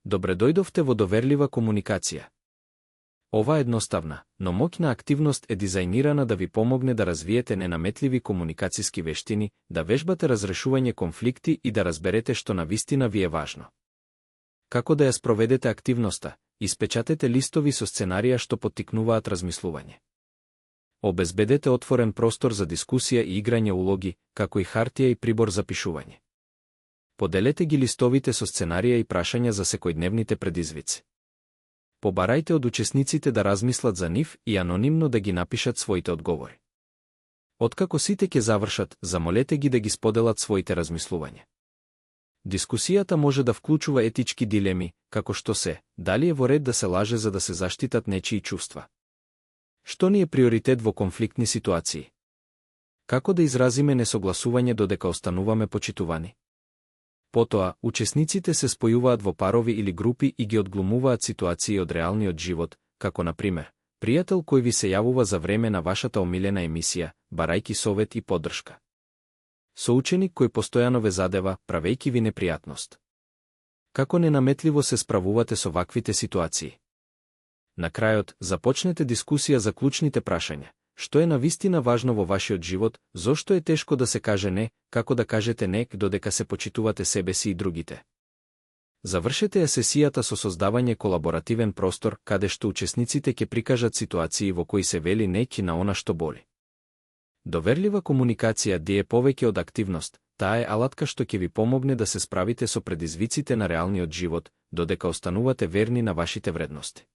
Добре дојдовте во доверлива комуникација. Ова едноставна, но моќна активност е дизајнирана да ви помогне да развиете ненаметливи комуникациски вештини, да вежбате разрешување конфликти и да разберете што навистина ви е важно. Како да ја спроведете активноста? Испечатете листови со сценарија што поттикнуваат размислување. Обезбедете отворен простор за дискусија и играње улоги, како и хартија и прибор за пишување. Поделете ги листовите со сценарија и прашања за секојдневните предизвици. Побарајте од учесниците да размислат за нив и анонимно да ги напишат своите одговори. Откако сите ќе завршат, замолете ги да ги споделат своите размислувања. Дискусијата може да вклучува етички дилеми, како што се, дали е во ред да се лаже за да се заштитат нечии чувства. Што ни е приоритет во конфликтни ситуации? Како да изразиме несогласување додека остануваме почитувани? Потоа, учесниците се спојуваат во парови или групи и ги одглумуваат ситуации од реалниот живот, како на пример, пријател кој ви се јавува за време на вашата омилена емисија, барајки совет и поддршка. Соученик кој постојано ве задева, правејки ви непријатност. Како ненаметливо се справувате со ваквите ситуации? На крајот, започнете дискусија за клучните прашања. Што е навистина важно во вашиот живот, зошто е тешко да се каже не, како да кажете не додека се почитувате себе си и другите. Завршете ја сесијата со создавање колаборативен простор, каде што учесниците ќе прикажат ситуации во кои се вели не на она што боли. Доверлива комуникација е повеќе од активност, таа е алатка што ќе ви помогне да се справите со предизвиците на реалниот живот, додека останувате верни на вашите вредности.